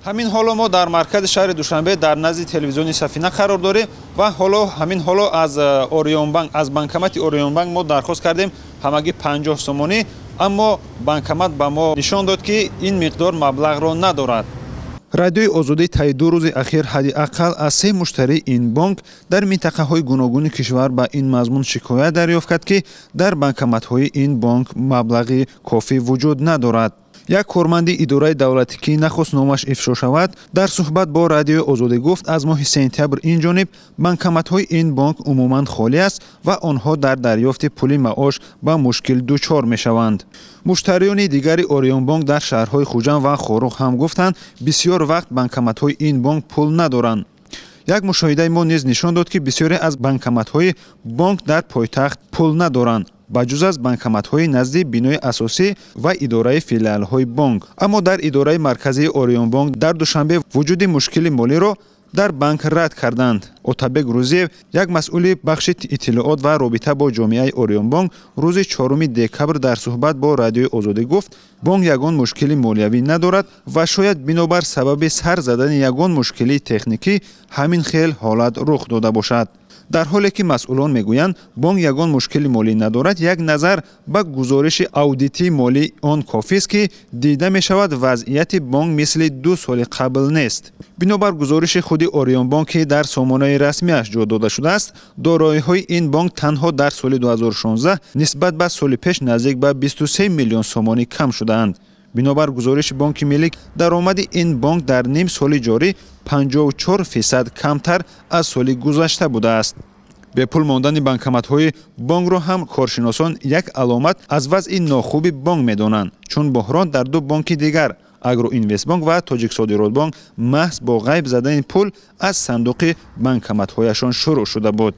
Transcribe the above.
Ҳамин ҳоло мо дар маркази шаҳри Душанбе дар назди телевизиони Сафина қарор дорем ва ҳоло ҳамин ҳоло аз Ориёнбанк, аз банкомати Ориёнбанк мо дархост кардем ҳамагӣ 50 сомонӣ, аммо банкомат ба мо нишон дод, ки ин миқдор маблағро надорад. Радиои Озодӣ таи 2 рӯзи ахир ҳадди ақал аз 3 муштарии ин бонк дар минтақаҳои гуногуни кишвар ба ин мазмун шикоят дарёфт кард, ки дар банкоматҳои ин бонк маблағи кофӣ вуҷуд надорад. Як корманди идораи давлатӣ, ки нахост номаш ифшо шавад, дар суҳбат бо Радиои Озодӣ гуфт, аз моҳи сентябр ин ҷониб банкоматҳои ин бонк умуман холӣ аст ва онҳо дар дарёфти пули маош ба мушкил дучор мешаванд. Муштариёни дигари Ориёнбонк дар шаҳрҳои Хуҷанд ва Хоруғ ҳам гуфтанд, бисёр вақт банкоматҳои ин бонк пул надоранд. Як мушоҳидаи мо низ нишон дод, ки бисёре аз банкоматҳои бонк дар пойтахт пул надоранд, ба ҷуз аз банкоматҳои назди бинои асосӣ ва идораи филиалҳои бонк. Аммо дар идораи марказии Ориёнбонк дар Душанбе вуҷуди мушкили молиро дар банк рад карданд. Отабек Рӯзиев, як масъули бахши иттилоот ва робита бо ҷомеаи Ориёнбонк, рӯзи 4 декабр дар суҳбат бо Радиои Озодӣ гуфт, бонк ягон мушкили молиявӣ надорад ва шояд бинобар сабаби сар задани ягон мушкилии техникӣ ҳамин хел ҳолат рух дода бошад. Дар ҳоле ки масъулон мегӯянд, бонк ягон мушкили молӣ надорад, як назар ба гузориши аудитии молии он кофист, ки дида мешавад вазъияти бонк мисли 2 соли қабл нест. Бинобар гузориши худи Ориёнбонк, ки дар сомонаи расмиаш ҷо дода шудааст, дороиҳои ин бонк танҳо дар соли 2016 нисбат ба соли пеш наздик ба 23 миллион сомонӣ кам шудаанд. Бинобар гузориши Бонки Миллӣ, даромади ин бонк дар ним соли ҷорӣ 54% камтар аз соли гузашта будааст. Бепул мондани банкоматҳои бонкро ҳам коршиносон як аломат аз вазъи нохуби бонк медонанд, чун буҳрон дар 2 бонки дигар, Агроинвестбонк ва Тоҷиксодиротбонк, маҳз бо ғайб задани пул аз сандуқи банкоматҳояшон шурӯъ шуда буд.